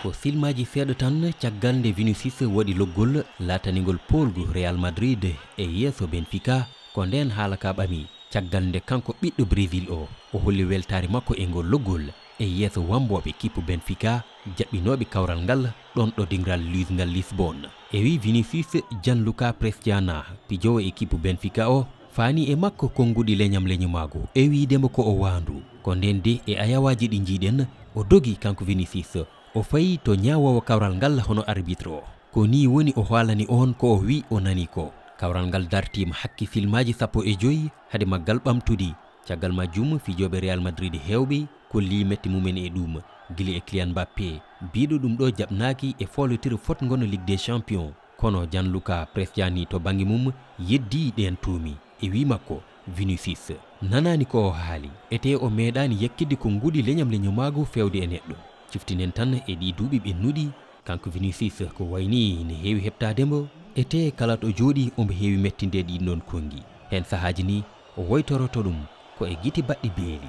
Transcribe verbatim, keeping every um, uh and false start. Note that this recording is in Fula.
Ko silmaaji seeɗa tan caggal nde Vinicius waɗi loggol laatanigol poolgu Real Madrid e yeeso Benfica, ko ndeen haala ka ɓami caggal nde kanko ɓiɗɗo Brésil o, o holli weltaare makko e ngol loggol e yeeso wambooɓe kippu Benfica jaɓɓinooɓe kawral ngal ɗon ɗo dingiral luisngal Lisbon. E wi Vinicius, Gianluca Prestiana, pijoowo e kippu Benfica o, faani e makko konnguɗi leñam leñumaagu e wiide mo ko o waandu. Ko ndeen de e ayawaaji ɗi njiiɗen, o dogi kanko Vinicius, o fayi to ñaawoowo kawral ngal hono arbitre o. Ko nii woni o haalani oon ko o wi o nani ko. Kawral ngal dartiima hakke filmaaji sappo e joy hade maggal ɓamtudi. Caggal majjum, fijooɓe Real Madrid heewɓe kollii mette mumen e ɗum, gila e Kylian Mbappé, biiɗo ɗum ɗo jaɓnaaki e foolotiro fotngo no Ligue des Champions. Kono Gianluca Prestiani to bannge mum yeddii ɗeen tuumi e wii makko Vinicius nanaani ko o haali, etee o meeɗaani yakkidde konnguɗi leñam leñumaagu feewde e neɗɗo. Ciftinen tan e ɗii duuɓi ɓennuɗi, kanko Vinicius ko wayi nii ne heewi heɓtaade mo, etee kala to jooɗi omo heewi mettinde ɗiin ɗoon konngi. Heen sahaaji nii o woytoroto ɗum ko e gite baɗɗe beeli.